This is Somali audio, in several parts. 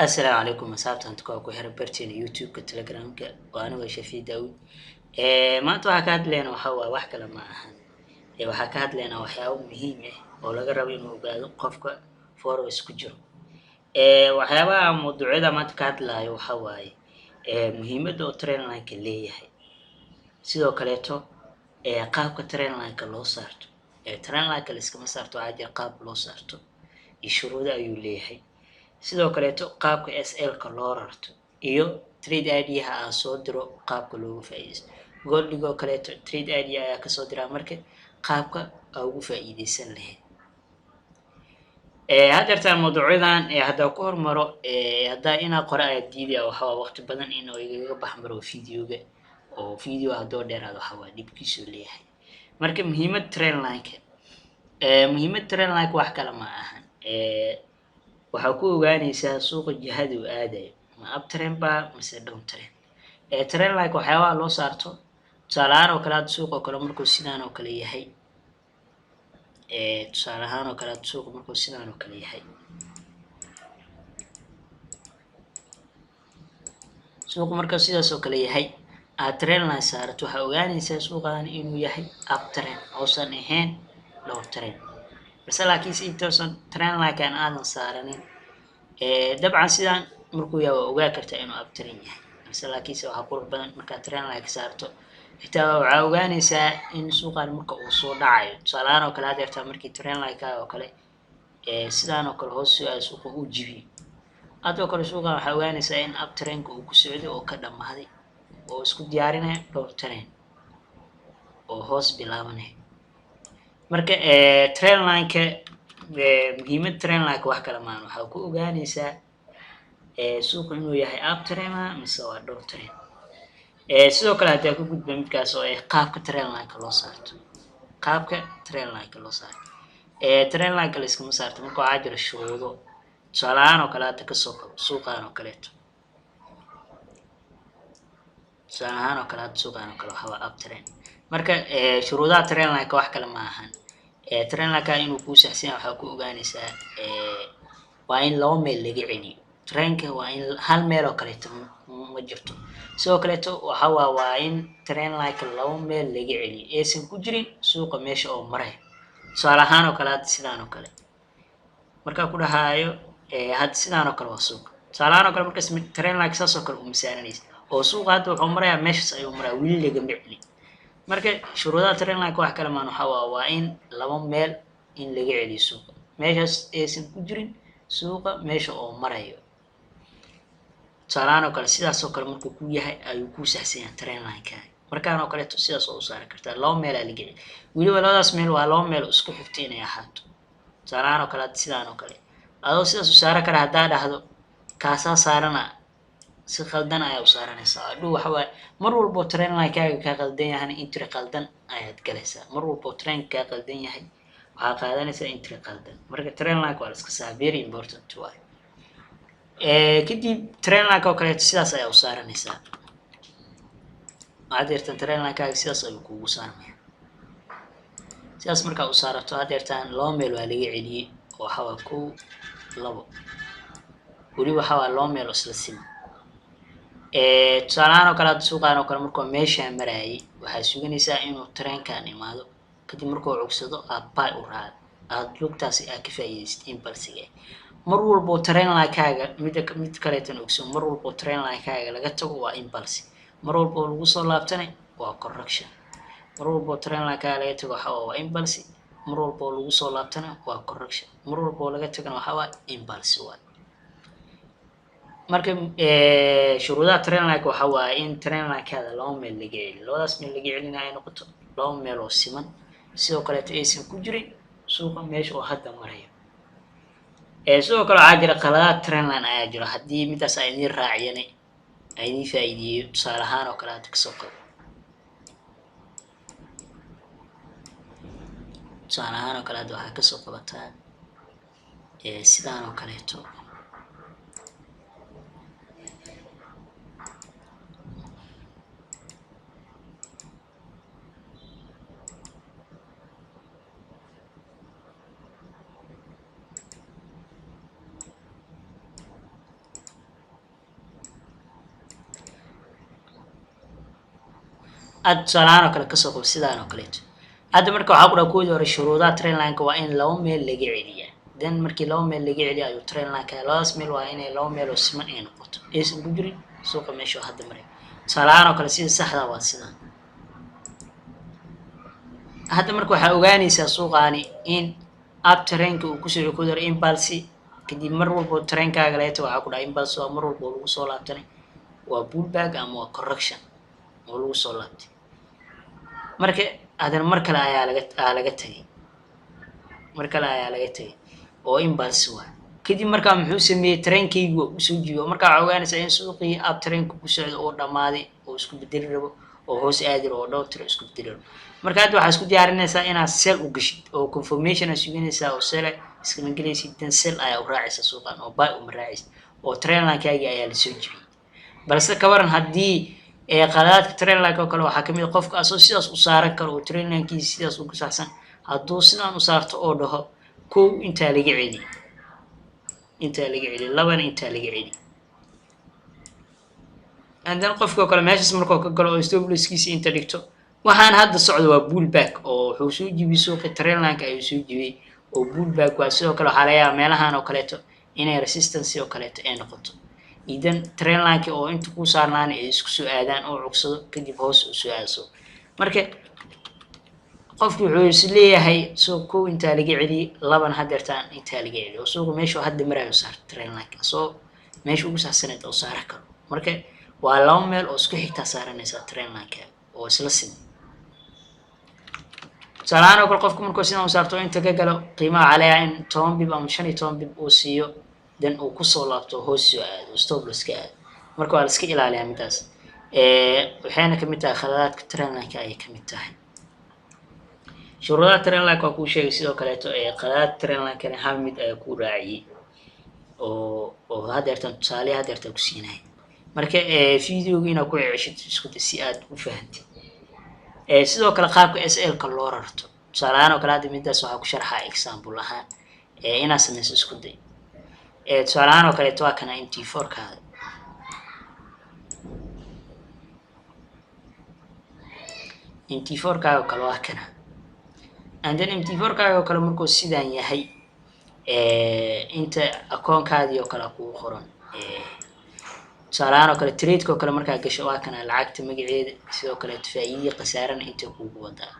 Assalaamu calaykum asxaabta hanti ku xiran barteena YouTube-ka, Telegram-ka. Waa anigoo Shafiic Daawud. Maanta waxaa ka hadlaynaa waxaa waaye wax kale ma ahan, waxaa ka hadlaynaa waxyaabo muhiim ah oo laga rabo inuu ogaado qofka forex ku jiro. Waxyaabaha mawduucyada maanta ka hadlayo waxaa waaye muhiimadda oo trendline-ka leeyahay, sidoo kaleeto qaabka trendline-ka loo saarto. Trendline-ka la iskama saarto, waxaa jira qaab loo saarto iyo shuruudo ayuu leeyahay. Sidoo kaleeto qaabka SL-ka loo rarto iyo trade idea aan soo diro qaabka loogu faa'iideysto. Goldigoo kaleeto trade idea ayaa kasoo diraa, marka qaabka aa ugu faa'iideysan lahayd. Haddeertaan mawduucyadan haddaa ku hormaro, haddaa inaa qore ayaa diidaya. Waxaa waa waqti badan inuu igaga bax maro videoga, oo video haddoo dheeraado waxaa waa dhibkiisuu leeyahay. Marka muhiimad trendline-ka, muhiimad trendline-ka wax kale ma ahan, waxaa ku ogaanaysaa suuqa jihada uu aadayo, ma up trend ba mise down trend. Trendline-ka waxyaabaha loo saarto, tusaale ahaan oo kale, hadda suuqa oo kale markuu sidaan oo kale yahay, tusaale ahaan oo kale hadda suuqa markuu sidaan oo kale yahay, suuqa markuu sidaas oo kale yahay aad trendline saarato, waxaa ogaanaysaa suuqan inuu yahay up trend oosan ahayn down trend. Balse laakiinse intoosan trendline-kan aadan saaranin, dabcan sidaan markuu yahay waa ogaa kartaa inuu up trend yahay. Balse laakiinse waxaa qurux badan markaad trendline ka saarto, xitaa waxaa ogaanaysaa in suuqan marka uu soo dhacayo. Tusaale ahaan oo kale, hadeertaa markii trendline-ka oo kale sidaan oo kale hoos soo aado, suuqa uu jibiyo hadoo kale, suuqan waxaa ogaanaysaa in up trendka uu ku socday oo ka dhammaaday oo isku diyaarinaya down trend oo hoos bilaabanaya. Marka trendline-ka, muhiimad trendline-ka wax kale maahan, waxaa ku ogaanaysaa suuqa inuu yahay up trend mise waa down trend. Sidoo kale haddaa ka gudba midkaas oo ah qaabka trendline-ka loo saarto, qaabka trendline-ka loo saarto, trendline-ka la iskama saarto. Marka waxaa jira shuruudo. Tusaale ahaan oo kale, hadda kasoo qabo suuqan oo kaleeto, tusaale ahaan oo kale hadda suuqan oo kale waxaa waa up trend. Marka shuruudaha trendline-ka wax kale ma ahan, trendline-ka inuu kuu saxsan yahay waxaa ku ogaanaysaa waa in laba meel laga celiyo trendka, waa in hal meel oo kaleeto ma jirto. Sidoo kaleeto waxa waa in trendline-ka laba meel laga celiyo, aysan ku jirin suuqa meesha oo maraya. Tusaale ahaan oo kale, hadda sidaan oo kale markaa ku dhahaayo, hadda sidaan oo kale waa suuqa. Tusaale ahaan oo kale, markaas trendline saas oo kale uma saaranaysa oo suuqa hadda wuxuu marayaa meeshaas ayuu marayaa, weli lagama celin. Marka shuruudaha trendline-ka wax kale maan, waxaa waa in laba meel in laga celiyo suuqa, meeshaas aysan ku jirin suuqa meesha oo marayo. Tusaale ahaan oo kale, sidaas oo kale markuu ku yahay ayuu kuu saxsan yahay trendline-kaaga. Markaan oo kaleeto sidaas oo u saari kartaa, laba meelaa laga celi, weliba labadaas meel waa laba meel oo isku xigta inay ahaato. Tusaale ahaan oo kale, hadda sidaan oo kale adoo sidaas u saaran kara, haddaa dhahdo kaasaa saarana, si qaldan ayaa u saaranaysaa. Adhow waxa waaye mar walbo trendline-kaaga kaa qaldan yahana entry qaldan ayaad galaysaa. Mar walbo trend kaa qaldan yahay waxaa qaadanaysaa entry qaldan. Marka trendline waa la iska saa, very important waay. Kadib trendline oo kaleeto sidaas ayaa u saaranaysaa. Waxaad deertaan trendline-kaaga sidaas ayuu kuugu saarmaya. Sidaas markaa u saarato, hadeertaan laba meel waa laga celiyey oo waxaa waa kow, labo, weli waxaa waa laba meel oo isla sima. Tusaale ahaan oo kale, hadda suuqaan oo kale markuu meeshaa maraayay, waxaa suganaysaa inuu trendkan imaado. Kadib markuu cugsado aad buy u raacdo, aad lugtaasi aad ka faa'iidaysad impulsiga. Mar walbo trendline-kaaga mida mid kaleetan ogso, mar walbo trendline-kaaga laga tago waa impulse, mar walbo lagu soo laabtana waa correction. Mar walbo trendline-kaaga laga tago waxaa waa impulse, mar walbo lagu soo laabtana waa correction, mar walbo laga tagana waxaa waa impulse waay. Marka shuruudaha trendline-ka waxaa waaye in trendline-kaada laba meel laga celiyo, labadaas meel laga celina ay noqoto laba meel oo siman, sidoo kaleeto aysan ku jirin suuqa meesha oo hadda marayo. Sidoo kale waxaa jira qaladaad trendline ayaa jiro, haddii midaas aan idiin raaciyana aan idiin faa'iideeyo. Tusaale ahaan oo kale, hadda kasoo qabo, tusaale ahaan oo kale, hadda waxaa kasoo qabataa sidaan oo kaleeto. Aad tusaalahaan oo kale kasoo qabo sidaan oo kaleeto. Hadda marka waxaa ku dhaha kuwii hore, shuruudaha trendlineka waa in laba meel laga celiyaa. Then markii laba meel laga celiya ayuu trendlineka, labadaas meel waa inay laba meel oo siman ay noqoto, aysan ku jirin suuqa meesha hadda maray. Tusaalahaan oo kale, sida saxda waa sidaan. Hadda marka waxaa ogaanaysaa suuqaani in up trendka uu kusoo ku daro impulse. Kadib mar walbo trendkaaga leeto, waxaa ku dhaha impulse waa mar walbo lagu soo laabtanay, waa pullback ama waa correction oo lagu soo laabtay. Marka haddana mar kale ayaa laga tagay, mar kale ayaa laga tagay oo impulse waa. Kadib markaa muxuu sameeyey? Trendkaygu waa usoo jiiyo. Markaa waxaa ogaanaysaa in suuqii up trendka ku socda oo dhammaaday oo isku bedeli rabo oo hoos aadi rabo oo dhowr tiro isku bedeli rabo. Marka hadda waxaa isku diyaarinaysaa inaad sell u gashid oo confirmation aad suginaysaa oo sell iskama gelaysid. Dan sell ayaa u raacaysa suuqan oo buy uma raacaysa oo trendlinekaagii ayaa lasoo jibiyey. Balse ka waran haddii qaladaadka trendline oo kale waxaa kamid a qofka asoo sidaas u saaran karo oo trendlinekiisa sidaas ugu saxsan, hadduu sidaan u saarto oo dhaho kow intaa laga celi, intaa laga celi, labana intaa laga celi, and then qofka oo kale meeshaas markuu ka galo oo stop losskiisa inta dhigto, waxaan hadda socdo waa pullback oo wuxuu soo jibiyey suuqi, trendlineka ayuu soo jibiyey oo pullback waa. Sidoo kale waxaa laga yaabaa meelahan oo kaleeto inay resistance oo kaleeto ay noqoto, idan trendlineki oo inta ku saarnaana ay isku soo aadaan oo cugsado, kadib hoos u soo aado. Marka qofki wuxuu is leeyahay suuq kow intaa laga celiyey, labana hadeertaan intaa laga celiyo, oo suuqa meesha hadda marayo saarta trendlineka soo meesha ugu saxsaneed oo saara karo. Marka waa laba meel oo isku xigtaa saaranaysaa trendlineka oo isla siman. Tusaalahaan oo kale, qofku markuu sidan u saarto, inta ka galo, qiimaha waxaa laga yaabaa in 10 pip ama 15 pip uu siiyo, then uu kusoo laabto, hoos soo aado, stop loss ka aado. Marka waa la iska ilaaliyaa midaas, waxayna kamid tahay khaladaadka trendlineka ayay kamid tahay. Shuruudaha trendlineka waa kuu sheegay. Sidoo kaleeto khaladaadka trendlinekana hal mid ayaa kuu raaciyey oo hadeertan tusaaleya hadeertan ku siinaya. Marka videoga inaad ku ceshid isku day si aad u fahantid. Sidoo kale qaabka SL-ka loo rarto, tusaale ahaan oo kale, hadda midaas waxaa ku sharxaa example ahaan inaad sameyso isku day. Tusaale ahaan oo kaleeto, waa kana MT4 kaada. MT4 kaaga oo kale waa kana. And then MT4 kaaga oo kale markuu sidaan yahay, inta akoonkaadii oo kale kugu qoran. Tusaale ahaan oo kale, tradeka oo kale markaa gasho, waa kana lacagta magaceeda. Sidoo kaleeto faa'iidihii khasaarana inta kugu wadaa.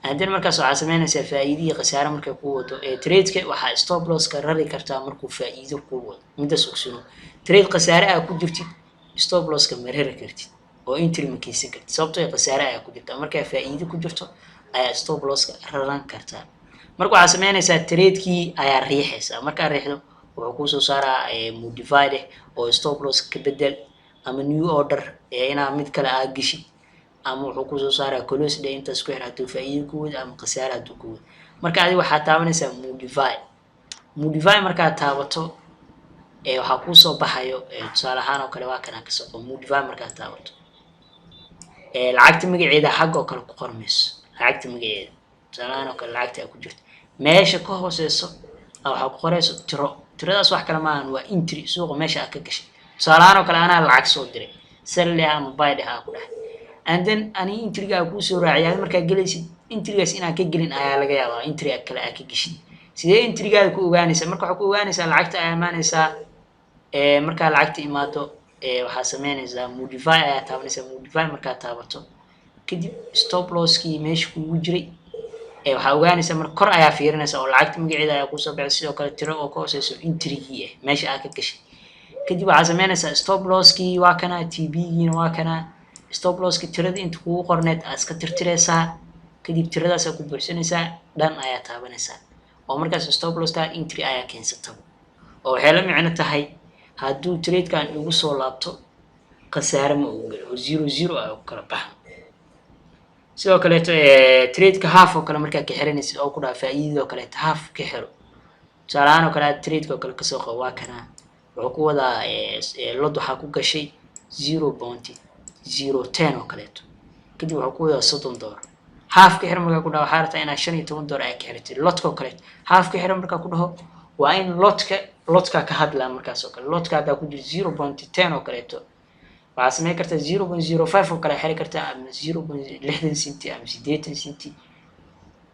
And then markaas waxaa sameynaysaa, faa'iidihii khasaare markay kuu wado tradeka, waxaa stop losska rari kartaa markuu faa'iido kuu wado. Midaas ogsano, trade khasaare aa ku jirtid stop losska ma rari kartid oo entry ma keysan kartid, sababtoo ah khasaare ayaa ku jirta. Markaa faa'iido ku jirto ayaa stop losska raran kartaa. Marka waxaa sameynaysaa, tradekii ayaa riixaysaa. Markaa riixdo, wuxuu kuusoo saaraa modified eh oo stop loss ka bedel ama new order inaa mid kale aa geshid, ama wuxuu kusoo saaraa close day, intaas ku xir hadduu faa'iido ku wado ama khasaare hadduu ku wado. Marka adiga waxaa taabanaysaa modify. Modify markaad taabato, waxaa kuusoo baxayo, tusaale ahaan oo kale, waa kanaa kasoo qabo. Modify markaad taabato, lacagta magaceeda xagga oo kale ku qormayso. Lacagta magaceeda, tusaale ahaan oo kale, lacagta ay ku jirto meesha ka hooseyso waxaa ku qorayso tiro. Tiradaas wax kale maahan, waa entry suuqa meesha aad ka gashay. Tusaale ahaan oo kale, anaa lacag soo diray, sell dheh ama buy dheh aa ku dhahay, and then ani entryga aa kuusoo raaciyay. Adi markaa gelaysid, entrygaas inaan ka gelin ayaa laga yaabaa, entry kale aa ka geshid. Sidee entrygaada ku ogaanaysaa? Marka waxaa ku ogaanaysaa, lacagta ayaa imaanaysaa. Markaa lacagta imaado, waxaa sameynaysaa modify ayaa taabanaysaa. Modify markaa taabato kadib, stop losskii meesha kugu jiray waxaa ogaanaysaa, marka kor ayaa fiirinaysaa oo lacagta magaceeda ayaa kusoo baxay. Sidoo kale tiro oo ka hooseyso entrygii ah meesha aa ka gashay. Kadib waxaa sameynaysaa, stop losskii waa kana, TP-giina waa kana. Stop losski tiradii inta kugu qorneed aa iska tirtiraysaa, kadib tiradaasaa ku buuxsanaysaa, dhan ayaa taabanaysaa, oo markaas stop losska entry ayaa keensataba. Oo waxay la micno tahay, hadduu tradekan igu soo laabto, khasaare ma ugu gelo oo 0-0 ah u kala baxa. Sidoo kaleeto tradeka half oo kale markaa ka xiranaysid oo ku dhaha faa'iidada oo kaleeto half ka xiro. Tusaale ahaan oo kale, aad tradeka oo kale kasoo qabo, waa kana. Wuxuu ku wadaa lot waxaa ku gashay 0.010 oo kaleeto. Kadib wuxuu ku wadaa $30. Half ka xiro markaa ku dhaha, waxaa rabtaa inaad $15 aa ka xiratid lotka oo kaleeto. Half ka xiro markaa ku dhaho, waa in lotka ka hadlaa markaas oo kale. Lotka haddaa ku jiro 0.10 oo kaleeto. Waxaa sameyn kartaa 0.05 oo kale xiri kartaa, ama 0.60 centi ama 80 centi,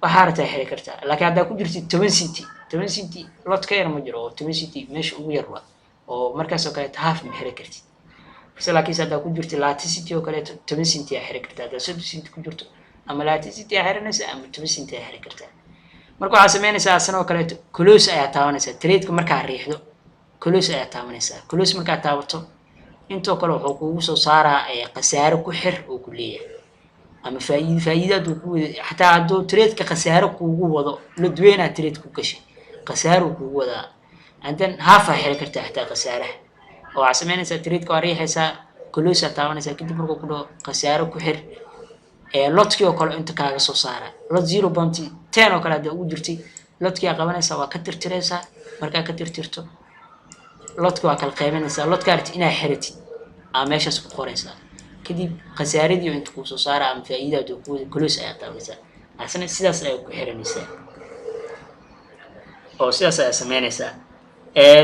waxaa rabtaa xiri kartaa. Laakiin haddaa ku jirtid 10 centi, 10 centi lot ka yar ma jiro, oo 10 centi meesha ugu yar waa, oo markaas oo kaleeto half ma xiri kartid. Balse laakiinse haddaa ku jirtid 20 centi oo kaleeto, 10 centi aa xiri kartaa. Haddaa 30 centi ku jirto, ama 20 centi aa xiranaysa ama 10 centi aa xiri kartaa. Marka waxaa sameynaysaa asana oo kaleeto close ayaa taabanaysaa. Tradeka markaa riixdo, close ayaa taabanaysaa. Close markaa taabato, intoo kale wuxuu kugu soo saaraa khasaaro ku xir oo ku leeyahay ama faa'iido. Faa'iido hadduu ku wada, xataa hadduu tradeka khasaaro kuugu wado, ladweynaa trade ku gashay, khasaaro kuugu wadaa, and then half aa xiri kartaa xataa khasaaraha. Oo waxaa sameynaysaa tradeka waa riixaysaa, close aa taabanaysaa. Kadib markuu ku dhaho khasaaro ku xir, lotkii oo kale inta kaaga soo saara, lot 0.10 oo kale haddaa ugu jirtay, lotkii aa qabanaysaa, waa ka tirtiraysaa. Markaa ka tirtirto lotka, waa kala qaybinaysaa. Lotka aragtid inaa xiratid aa meeshaas ku qoraysaa. Kadib khasaaradii oo inta kuu soo saara ama faa'iida hadduu ku wada, close ayaa taabanaysaa. Asna sidaas ayaa ku xiranaysaa oo sidaas ayaa sameynaysaa.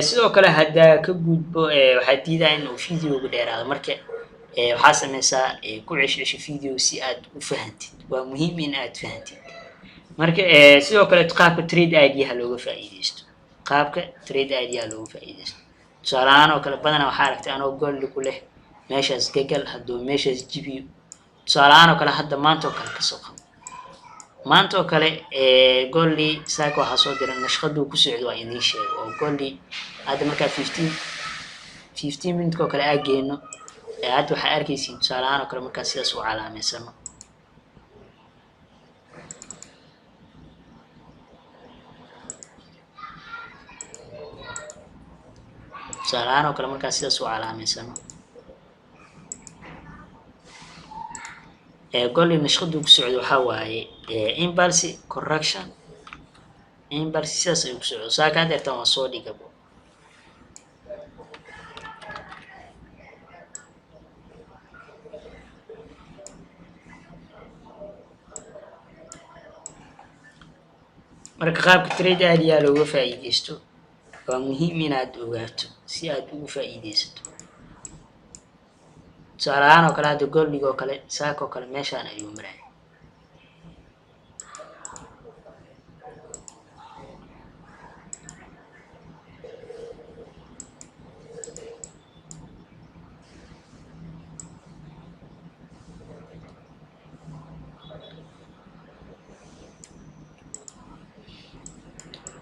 Sidoo kale haddaa ka gudbo, waxaa diidaa in uu videoga dheeraado. Marka waxaa sameysaa ku ceshcesho video si aad u fahantid. Waa muhiim in aad fahantid. Marka sidoo kale qaabka trade ideaha looga faa'iideysto, qaabka trade ideaha looga faa'iideysto, tusaale ahaan oo kale, badanaa waxaa aragtay anoo goldi ku leh meeshaas gagal hadduu meeshaas jibiyo. Tusaale ahaan oo kale, hadda maanta oo kale kasoo qabo, maanta oo kale goldi saaka waxaa soo dira nashqaduu ku socdo, waa idiin sheegay. Oo goldi hadda markaa 15 minute oo kale aa geeno, hadda waxaa arkaysiin tusaale ahaan oo kale markaa sidaas u calaameysano. Tusaale ahaan oo kale markaa sidaas u calaameysano, goldi nashqaduu ku socdo waxaa waaye impulse, correction, impulse, sidaas ayuu ku socdo. Saaka hadeertan waa soo dhigabo. Marka qaabka trade idea looga faa'iideysto waa muhiim inaad ogaato si aad ugu faa'iideysato. Tusaale ahaan oo kale, hadda goldig oo kale saaka oo kale meeshaan ayuu maraya.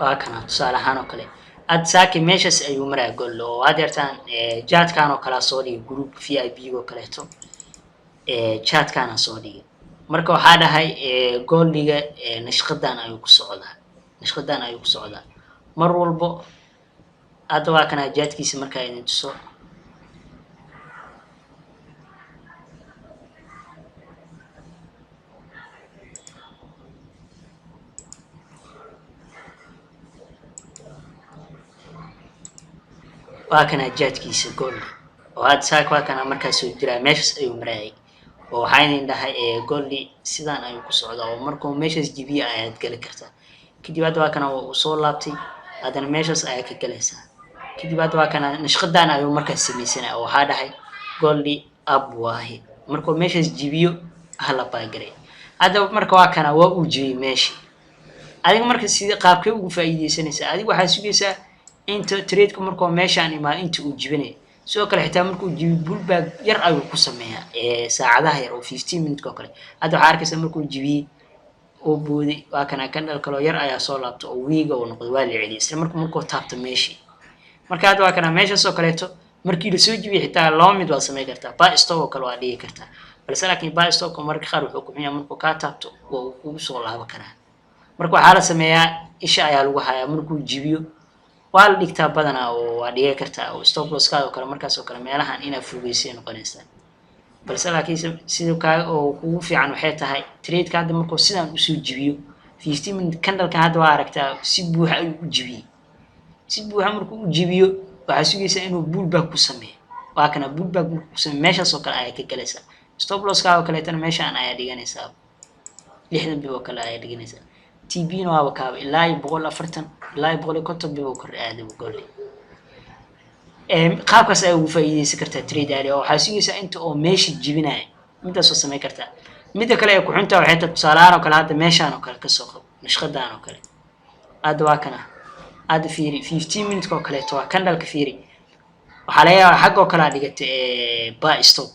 Waa kana tusaale ahaan oo kale ad saaki meeshaas ayuu maraya gold, oo hadeertaan chartkan oo kalea soo dhigay group VIP oo kaleeto, chartkaana soo dhigay. Marka waxaa dhahay goldiga nashqadan ayuu ku socdaa, nashqadan ayuu ku socdaa mar walbo. Hadda waa kana chartkiisa markaa idin tuso. Waa kana chartkiisa gold, oo hadda saaka waa kana markaa soo jiraa, meeshaas ayuu marayay. Oo waxaa idin dhahay goldi sidaan ayuu ku socdaa, oo markuu meeshaas jibiya ayaad geli kartaa. Kadib hadda waa kana, waa uu soo laabtay, haddana meeshaas ayaa ka galaysaa. Kadib hadda waa kana nashqadan ayuu markaas sameysanaya, oo waxaa dhahay goldi up waahe, markuu meeshaas jibiyo hala buy garay. Hadda marka waa kana, waa uu jibiyey meeshii. Adiga marka sida qaabkee ugu faa'iideysanaysaa? Adiga waxaa sugaysaa inta tradeka markuu meeshaan imaado, inta uu jibinayo. Sidoo kale xitaa markuu jibiyo, pullback yar ayuu ku sameeyaa saacadaha yar oo 15 minute oo kale. Hadda waxaa arkaysaa markuu jibiyey oo booday, waa kana candle kaloo yar ayaa soo laabta oo wiiga uu noqday, waa la celiyay isla markuu taabto meeshii. Marka hadda waa kana meeshaas oo kaleeto markii lasoo jibiyey, xitaa laba mid waad samayn kartaa: buy stop oo kale waa dhigi kartaa. Balse laakiin buy stopka mararka qaar wuxuu ku xun yahay markuu kaa taabto waa uu kugu soo laaban karaa. Marka waxaa la sameeyaa, isha ayaa lagu hayaa, markuu jibiyo waa la dhigtaa badanaa, oo waa dhigi kartaa, oo stop losskaada oo kale markaas oo kale meelahan inaad fogeysay noqonaysaa. Balse laakiin sida kaa oo kugu fiican waxay tahay tradeka hadda markuu sidaan usoo jibiyo 15 minute candlekan, hadda waa aragtaa si buuxa ayuu u jibiyey. Si buuxa markuu u jibiyo, waxaa sugaysaa inuu pullback ku sameeyo. Waa kana pullback markuu ku sameeyo, meeshaas oo kale ayaa ka galaysaa. Stop losska oo kaleetana meeshaan ayaa dhiganaysaa, 60 pip oo kale ayaa dhiganaysaa. TP na waaba kaaba ilaa iyo 140 ilaa iyo 150 pip oo kor aaday goldi. Qaabkaas ayaa ugu faa'iideysan kartaa trade area, oo waxaa sugaysaa inta oo meesha jibinaya. Midaas oo samayn kartaa. Midda kale ee ku-xuntaa waxay tahay, tusaalehaan oo kale, hadda meeshaan oo kale kasoo qabo, nashqadaan oo kale hadda waa kana. Hadda fiiri 15 minute oo kaleeto, waa candleka. Fiiri, waxaa laga yaabaa xagga oo kale aa dhigatay buy stop,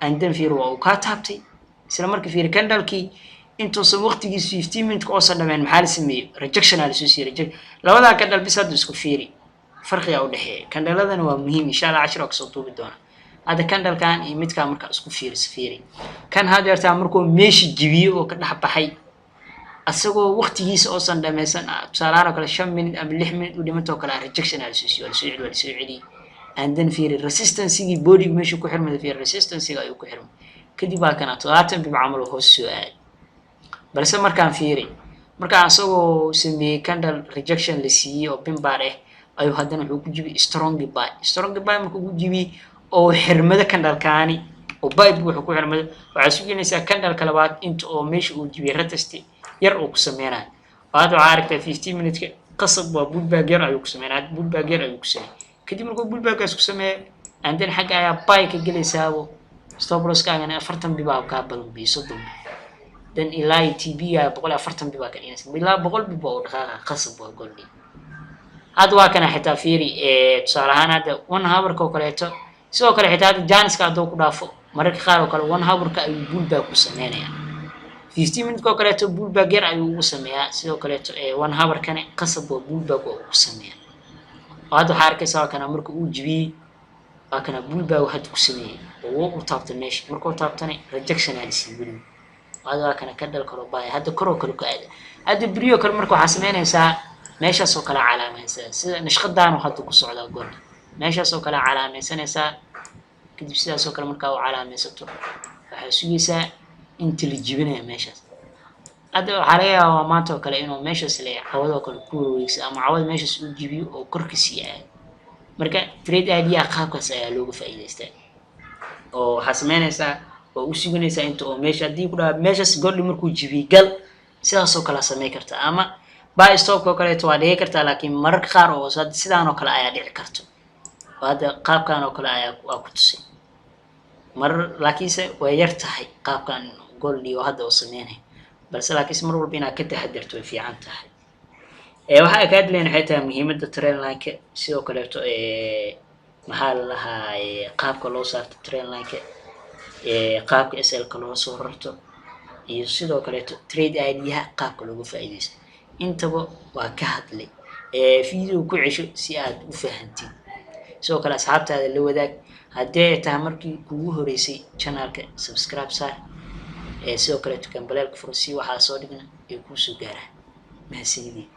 and then fiiri, waa uu kaa taabtay isla marka. Fiiri candlekii, intuusan waqtigiis 15 minute oosan dhameen, maxaa la sameeyey? Rejection aa lasoo siiyey, rejection. Labadaa candle bis hadda isku fiiri, farqiga u dhexeeya candleladana waa muhiim. Insha Allah cashir waa kasoo duubi doona. Hadda candlekan iyo midkaa markaa isku fiiriso, fiiri kan hadeertaa markuu meesha jibiyo oo ka dhex baxay, asagoo waqtigiisa oosan dhameysan, tusaalahaan oo kale 5 minute ama 6 minute u dhimantoo kale, rejection aa lasoo siiyey, waa lasoo celi, waa lasoo celiyey. And then fiiri resistancegii bodyga meeshuu ku xirmay. Fiiri, resistancega ayuu ku xirmay. Kadib waa kana 70 pip camal oo hoos soo aaday. Balse markaan fiiri, markaan asagoo sameeyey candle rejection la siiyey oo pin bar ah, ayuu haddana wuxuu ku jibiyey strong buy. Strong buy markuu ku jibiyey oo xirmado candlekaani oo buy wuxuu ku xirmado, waxaa suginaysaa candleka labaad inta oo meesha uu jibiyey retest yar uu ku sameynayo. Oo hadda waxaa aragtaa 15 minuteka qasab waa pullback yar ayuu ku sameynaya. Pullback yar ayuu ku sameeyey. Kadib markuu pullbackgaas ku sameeyo, and then xagga ayaa buy ka gelaysaabo. Stop losskaagana 40 pip baa kaa badan biyo, 30 pip, then ilaa TP ga 140 pip baa ka dhiganaysa, ilaa 100 pip waa uu dhaqaaqa. Qasab waa goldi. Hadda waa kana xitaa fiiri, tusaale ahaan hadda one hourka oo kaleeto. Sidoo kale xitaa hadda chanceka hadduu ku dhaafo, mararka qaar oo kale one hourka ayuu pullback ku sameynaya. 15 minute oo kaleeto pullback yar ayuu ugu sameeyaa. Sidoo kaleeto one hourkane qasab waa pullback waa ugu sameeyaa. Oo hadda waxaa arkaysaa, waa kana marka uu jibiyey, waa kana pullback hadda ku sameeyey oo wuu u taabtay meesha. Markuu taabtana, rejection aa lasii weliba. Hadda waa kana candle kaloo buy, hadda koroo kale ku aada. Hadda beriyo kale marka waxaa sameynaysaa, meeshaas oo kale calaamaysaa, sida nashqadaanu hadda ku socdaa gold. Meeshaas oo kale calaamaysanaysaa. Kadib sidaas oo kale markaa u calaamaysato, waxaa sugaysaa inta la jibinaya meeshaas. Hadda waxaa laga yaabaa maanta oo kale inuu meeshaas le cawadoo kale ku wareegso, ama cawada meeshaas uu jibiyo oo korka sii aado. Marka trade idea qaabkaas ayaa looga faa'iidaystaa, oo waxaa sameynaysaa, waa u suganaysaa inta oo meesha haddii ku dhaha meeshaas goldi markuu jibiyey gal, sidaas oo kale samey kartaa, ama buy stopka oo kaleeto waa dhigi kartaa. Laakiin mararka qaar oo sidaan oo kale ayaa dhici karto, oo hadda qaabkan oo kale ayaa waa ku tusay marar, laakiinse way yar tahay qaabkan goldi oo hadda oo sameynaya. Balse laakiinse mar walba inaad ka taxadarto way fiican tahay. Waxa ay ka hadlayn waxay tahay muhiimadda trendlineka. Sidoo kaleeto maxaa la lahaa, qaabka loo saarto trendlineka, qaabka SL-ka loo soo rarto, iyo sidoo kaleeto trade ideaha qaabka looga faa'iidaysto, intaba waa ka hadlay. Video ku cesho si aad u fahantid. Sidoo kale asxaabtaada la wadaag. Haddii ay tahay markii kugu horeysay channelka, subscribe saar. Sidoo kaleeto gambaleelka furo si waxaa soo dhigna ay kuusoo gaaraan. Mahadsanidin.